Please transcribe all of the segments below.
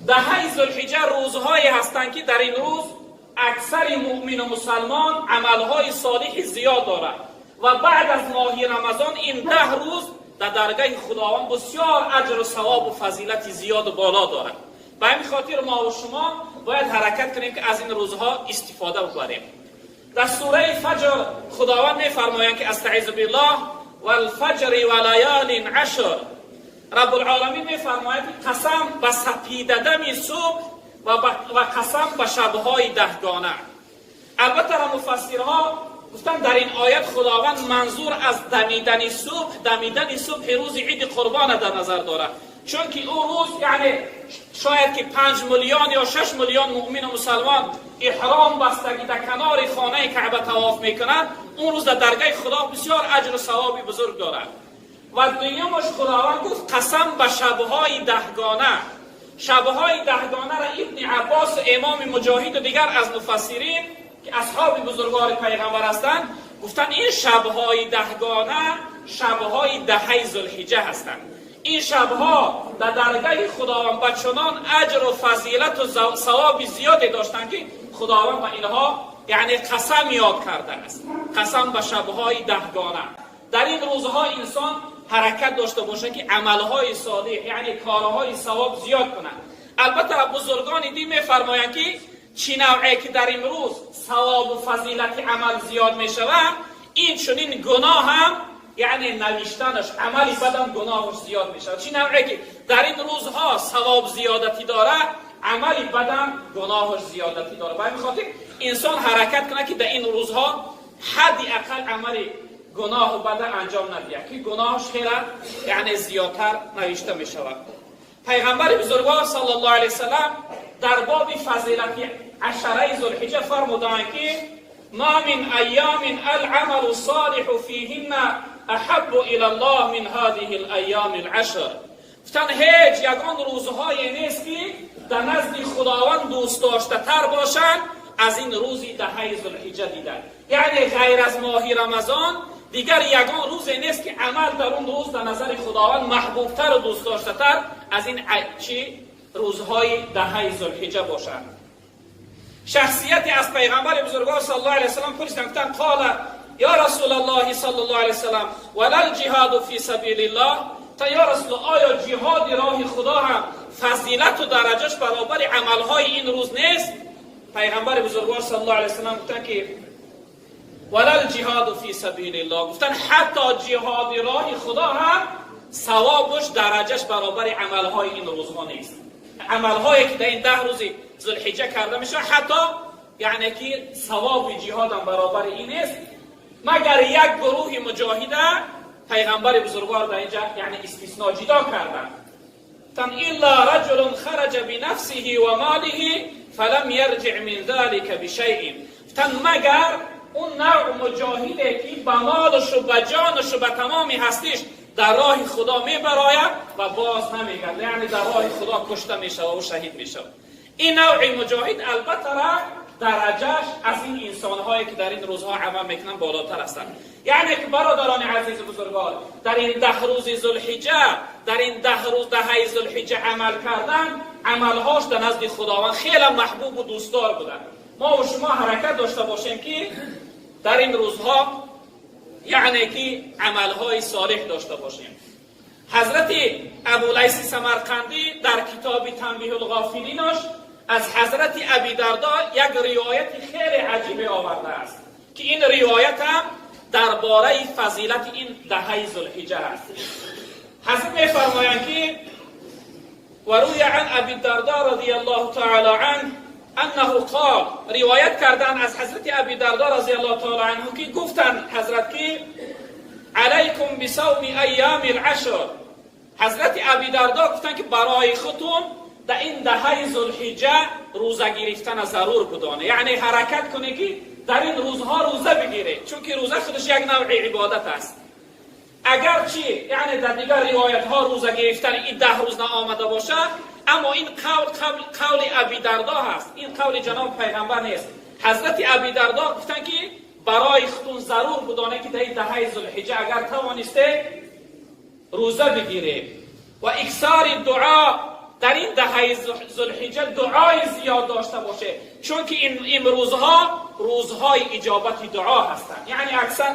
Даҳаи Зулҳиҷа рӯзҳое ҳастанд, ки дар ин рӯз аксари муъмину мусалмон амалҳои солиҳи зиёд дорад ва баъд аз моҳи Рамазон ин 10 рӯз дар даргоҳи Худованд бисёр аҷру савобу фазилати зиёду боло дорад. Ба ҳамин хотир мо ва шумо бояд ҳаракат кунем, ки аз ин рӯзҳо истифода бибарем. Дар сураи Фаҷр Худованд мефармояд, ки استعیذ بالله: والفجر وليال عشر. رب العالمین мефармояд, ки қасам ба сапидадами субҳ ва қасам ба шабҳои 10гона. Албатта, муфассирҳо гуфтанд, дар ин оят Худованд манзур аз дамидани субҳ, дамидани субҳи рӯзи Иди Қурбона дар назар дорад, чунки ӯ рӯз, яъне шояд ки 5 миллион ё 6 миллион муъмину мусалмон эҳром бастагӣ дар канори хонаи Каъба тавоф мекунад. Он рӯз дар даргоҳи Худо бисёр аҷру савоби бузург дорад. Ва дуюмаш, Худованд гуфт: қасам ба шабҳои 10гона. Шабҳои 10гонаро Ибни Аббос, имоми Муҷоҳиду дигар аз муфассирин, ки асҳоби бузургвори пайғамбар ҳастанд, гуфтанд, ин шабҳои 10гона шабҳои даҳаи Зулҳиҷа ҳастанд. Ин шабҳо дар даргоҳи Худованд ба чунон аҷру фазилату савоби зиёде доштанд, ки Худованд ба инҳо, яъне, қасам ёд кардааст. Қасам ба шабҳои 10гона. Дар ин рӯзҳо инсон ҳаракат дошта бошад, ки амалҳои солиҳ, яъне корҳои савоб зиёд кунад. Албатта, бузургони дин мефармоянд, ки чӣ навъе ки дар имрӯз савобу фазилати амал зиёд мешавад, ин чунин гуноҳ ҳам, яъне навиштанаш, амали бадам гуноҳаш зиёд мешавад. Чӣ навъе ки дар ин рӯзҳо савоб зиёдатӣ дорад, амали бадам гуноҳаш зиёдатӣ дорад. Ба ҳамин хотир инсон ҳаракат кунад, ки дар ин рӯзҳо ҳадди ақал амали гуноҳу бада анҷом надиҳад, ки гуноҳаш хела, яъне, зиёдтар навишта мешавад. Пайғамбари бузургвор صلى الله عليه وسلم дар боби фазилати ашараи Зулҳиҷа фармуданд, ки ما من أيام العمل الصالح فيهن أحب إلى الله من هذه الأيام العشر. گفتن هیچ یگان روزهایی نیست که در نزد خداوند دوست داشته تر باشند از این روزی دهه ذوالحجه دیدن. یعنی غیر از ماهی رمضان دیگر یگان روزی نیست که عمل در اون روز در نظر خداوند محبوبتر و دوست داشته تر از این چی روزهای دهه ذوالحجه باشند. شخصیتی از پیغمبر بزرگوار صلى الله عليه وسلم پرسیدن، گفتن: قال يا رسول الله صلى الله عليه وسلم ولا الجهاد في سبيل الله؟ تا یا رسول، آیا جهاد راه خدا هم فضیلت و درجهش برابر عملهای این روز نیست؟ پیغمبر بزرگوار صلى الله عليه وسلم گفتن که ولا الجهاد في سبيل الله. گفتن حتی جهاد راه خدا هم ثوابش، درجهش برابر عملهای این روزها نیست. عملهایی که در این 10 روزی ذوالحجه کرده میشه، حتی یعنی که ثواب جهاد هم برابر این نیست، مگر یک گروه مجاهده پیغمبر بزرگوار در اینجا، یعنی، استثناء جدا کردن. تن إلا رجل خرج بنفسه وماله فلم يرجع من ذلك بشيء. تن مگر اون نوع مجاهده که به مالش و به جانش و به تمام هستیش در راه خدا میبراید و باز نمیگرده، یعنی در راه خدا کشته میشه و شهید میشه. این نوع مجاهد البته را درجهش از این انسانهایی که در این روزها عمل میکنن بالاتر هستند. یعنی که برادران عزیز بزرگوار، در این 10 روز ذوالحجه، در این 10 روز دهه ذوالحجه عمل کردن، عملهاش در نزد خداوند خیلی محبوب و دوستدار بودن. ما و شما حرکت داشته باشیم که در این روزها، یعنی که، عملهای صالح داشته باشیم. حضرت ابولیث سمرقندی در کتاب تنبیه الغافلینش از حضرت ابی دردا یک روایت خیلی عجیب آورده است که این روایت هم درباره فضیلت این دهه ذوالحجه است. حضرت میفرمایند که وروي عن أبي الدرداء رضي الله تعالى عنه أنه قال. روایت کردن از حضرت ابی دردا رضي الله تعالى عنه که گفتن حضرت که عليكم بصوم أيام العشر. حضرت ابی دردا گفتن که برای خودتون در این دهه ذوالحجه روزه گرفتن ضرور بدانه، یعنی حرکت کنه که در این روزها روزه بگیره، چون که روزه خودش یک نوع عبادت است. اگرچه، یعنی، در دیگر روایت ها روزه گرفتن این 10 روز آمده باشه، اما این قول قول, قول ابی دردا هست، این قول جناب پیغمبر نیست. حضرت ابی دردا گفتن که برای خودتون ضرور بدانه که در این دهه ذوالحجه اگر توانسته روزه بگیره. وإكثار الدعاء. дар ин даҳаи Зулҳиҷҷа дуои зиёд дошта бошед, чунки ин имрӯзҳо рӯзҳои иҷобати дуо ҳастанд. Яъне аксар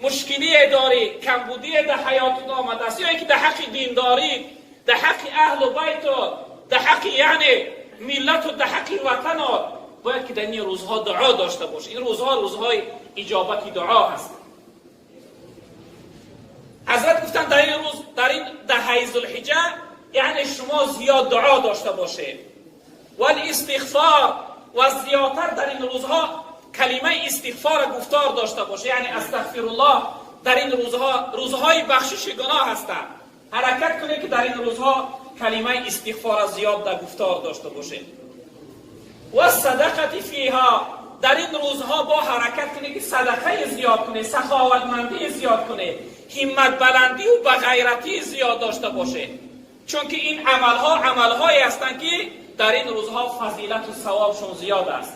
мушкилие дорӣ, камбудие дар ҳаётат омадааст, ё инки дар ҳаққи диндорӣ, дар ҳаққи аҳлу байтот, дар ҳаққи яъне миллату дар ҳаққи ватанот, бояд ки дар ин рӯзҳо дуо дошта бошед. Ин рӯзҳо рӯзҳои иҷобати дуо ҳастанд. Ҳазрат гуфтанд дар ин рӯз, дар ин даҳаи Зулҳиҷҷа, яъне шумо зиёд дуо дошта бошед. Вал-истиғфор, ва зиёдтар дар ин рӯзҳо калимаи истиғфор гуфтор дошта бошед, яъне астағфируллоҳ. Дар ин рӯзҳо рӯзҳои бахшиши гуноҳ ҳастанд. Ҳаракат кунед ки дар ин рӯзҳо калимаи истиғфор зиёд дар гуфтор дошта бошед. Ва садақати фиҳо, дар ин рӯзҳо бо ҳаракат кунед ки садақаи зиёд кунед, саховатмандӣ зиёд кунед, ҳимматбаландӣ ва бағайратӣ зиёд дошта бошед, чунки ин амалҳо амалҳое ҳастанд ки дар ин рӯзҳо фазилату савобшон зиёд аст.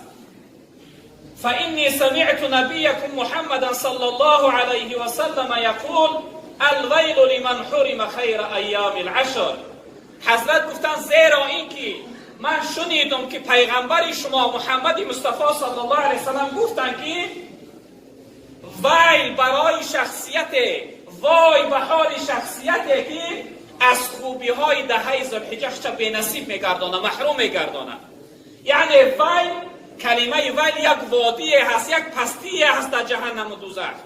فإني سمعت نبيكم محمدا صلى الله عليه وسلم يقول الويل لمن حرم خير أيام العشر. ҳазрат гуфтанд зеро инки ман шунидам ки пайғамбари шумо Муҳаммади Мустафо саллаллоҳу алайҳи васаллам гуфтанд ки вайл барои шахсияте, вой ба ҳоли шахсияте ки аз хубиҳои даҳаи Зулҳиҷҷа худша бенасиб мегардонад, маҳрум мегардонад. Яъне вайл, калимаи вайл як водие ҳаст, як пастие ҳаст дар ҷаҳаннаму дузах.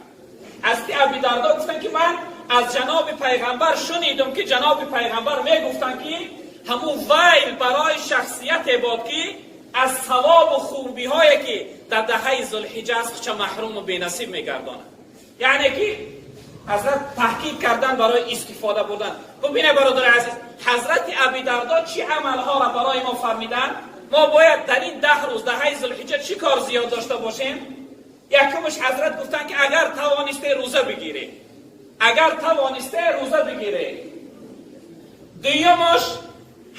Ҳазрати Аби Дардо гуфтанд ки ман аз ҷаноби пайғамбар шунидам ки ҷаноби пайғамбар мегуфтанд ки ҳамун вайл барои шахсияте бод ки аз савобу хубиҳое ки дар даҳаи Зулҳиҷҷа аст худша маҳруму бенасиб мегардонад. Яъне ки ҳазрат таҳкид кардан барои истифода бурдан. Бубинед бародари азиз, ҳазрати Аби Дардо чӣ амалҳоро барои мо фармиданд? Мо бояд дар ин 10 рӯз даҳаи Зулҳиҷҷа чӣ кор зиёд дошта бошем? Якумаш ҳазрат гуфтанд ки агар тавонисте рӯза бигиред, агар тавонисте рӯза бигиред. Дуюмаш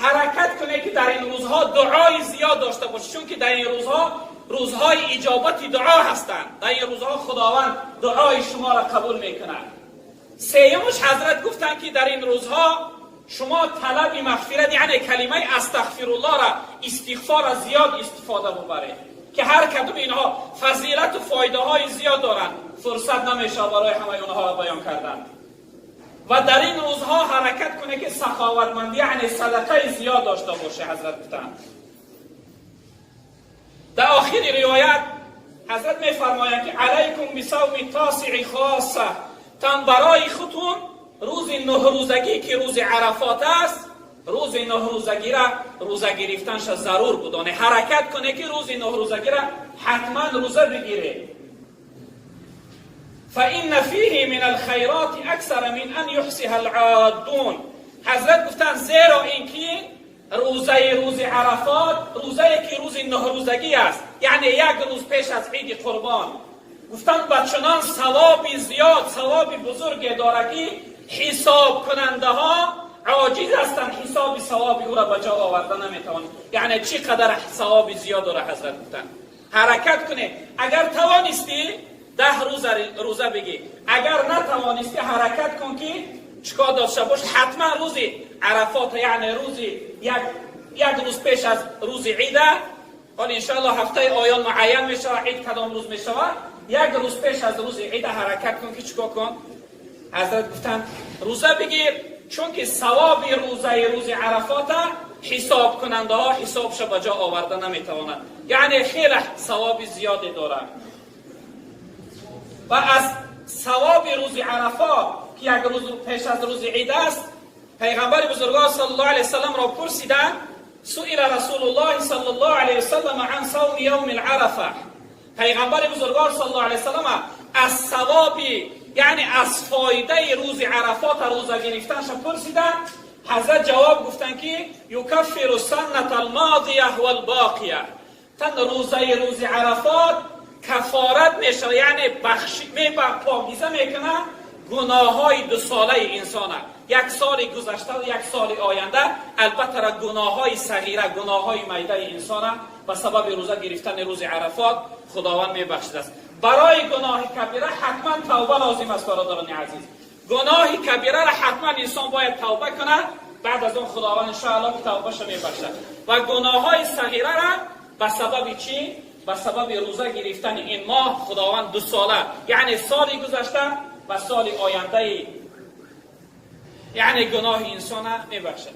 ҳаракат кунед ки дар ин рӯзҳо дуои зиёд дошта бошед, чунки дар ин рӯзҳо рӯзҳои иҷобати дуо ҳастанд. Дар ин рӯзҳо Худованд дуои шуморо қабул мекунад. Сеюмаш ҳазрат гуфтанд ки дар ин рӯзҳо шумо талаби мағфират, яъне калимаи астағфируллоҳро, истиғфорро зиёд истифода бубаред, ки ҳар кадом инҳо фазилату фоидаҳои зиёд доранд. Фурсат намешавад барои ҳамаи онҳоро баён кардан. Ва дар ин рӯзҳо ҳаракат кунед ки саховатмандӣ, яъне садақаи зиёд дошта боше, ҳазрат гуфтанд. Дар охири ривоят ҳазрат мефармоянд ки алайкум бисавми тосии хоса, тан барои худтун рӯзи нӯҳрӯзагӣ ки рӯзи Арафот аст, рӯзи нӯҳрӯзагира рӯза гирифтанша зарур будоне. Ҳаракат кунед ки рӯзи нӯҳрӯзагира ҳатман рӯза бигиред. فإن فيه من الخيرات أكثر من أن يحصيها العادون. ҳазрат гуфтанд зеро инки рӯзаи рӯзи Арафот, рӯзае ки рӯзи нӯҳрӯзагӣ аст, яъне як рӯз пеш аз иди Қурбон, гуфтанд ба чунон савоби зиёд, савоби бузурге дорад ки ҳисобкунандаҳо оҷиз ҳастанд, ҳисоби савоби ӯро ба ҷо оварда наметавонанд. Яъне чӣ қадар савоби зиёд дорад. Ҳазрат гуфтанд ҳаракат кунед, агар тавонистӣ 10 рӯза рӯза бигир, агар натавонистӣ ҳаракат кун ки чикор дошта бош, ҳатман рӯзи Арафот, яъне рӯзи як рӯз пеш аз рӯзи ида, ҳол иншоаллоҳ ҳафтаи оён муайян мешавад ид кадом рӯз мешавад, як рӯз пеш аз рӯзи ида ҳаракат кун ки чикор кун. Ҳазрат гуфтанд рӯза бигир, чунки савоби рӯзаи рӯзи Арафота ҳисобкунандаҳо ҳисобша ба ҷо оварда наметавонанд, яъне хеле савоби зиёде дорад. Ва аз савоби рӯзи Арафот ки як рӯз пеш аз рӯзи ид аст, пайғамбари бузургвор саллаллоҳу алайҳи васалламро пурсиданд: суила расулуллоҳи саллаллоҳу алайҳи васаллам ан савми явми аларафа. Пайғамбари бузургвор саллаллоҳу алайҳи васаллам аз савоби, яъне аз фоидаи рӯзи Арафота рӯза гирифтанша пурсиданд. Ҳазрат ҷавоб гуфтанд ки юкаффиру санната алмодия валбоқия. Тан рӯзаи рӯзи Арафот кафорат мешавад, яъне бахши покиза мекунад гуноҳҳои дусолаи инсона, як соли гузашта ва як соли оянда. Албатта гуноҳҳои сағира, гуноҳҳои майдаи инсона ба сабаби рӯза гирифтани рӯзи Арафот Худованд мебахшидааст. Барои гуноҳи кабира ҳатман тавба лозим аст, бародарони азиз. Гуноҳи кабираро ҳатман инсон бояд тавба кунад. Баъд аз он Худованд иншоаллоҳ ки тавбаша мебахшад ва гуноҳҳои сағираро ба сабаби чӣ? Ба сабаби рӯза гирифтани ин моҳ Худованд 2 сола, яъне соли гузашта ва соли ояндаи, яъне гуноҳи инсона мебахшад.